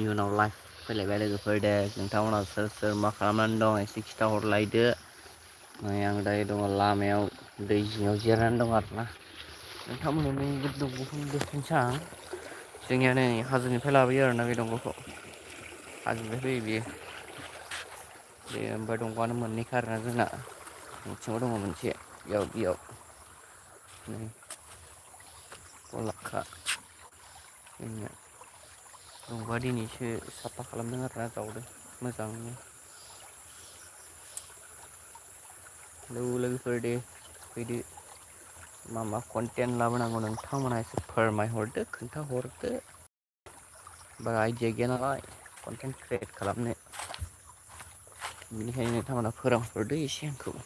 गोबावनि उनाव लाइभ फैलायबाय लोगोफोर दे नोंथांमोनहा सोर सोर मा खालामनानै दं एसे खिथाहरलायदो। आं दायो दङ लामायाव दै जिङाव जिरायनानै दं आरोना। नोंथांमोननि दंग'खौ देखायनोसै आं जोंनिया नै हाजोनिफ्राय लाबोयो आरोना बे दंग'खौ हाजोनिफ्राय फैयो बियो। बे ओमफ्राय दंग'आनो मोननैखा आरोना जोंना बिथिङाव दङ मोनसे बेयाव गलाखा जोंनिया दंग'आ दिनैसो साफा खालामदों आरोना जावदों मोजांनो। लोगोफोर दे फैदो मा मा कन्टेन्ट लाबोनांगौ नोंथांमोनहा एसे फोरमायहरदो खोन्थाहरदो। बारा आइडिया गैया नालाय कन्टेन्ट क्रियेट खालामनो। बेनिखायनो नोंथांमोनहा फोरोंहरदो एसे आंखौ।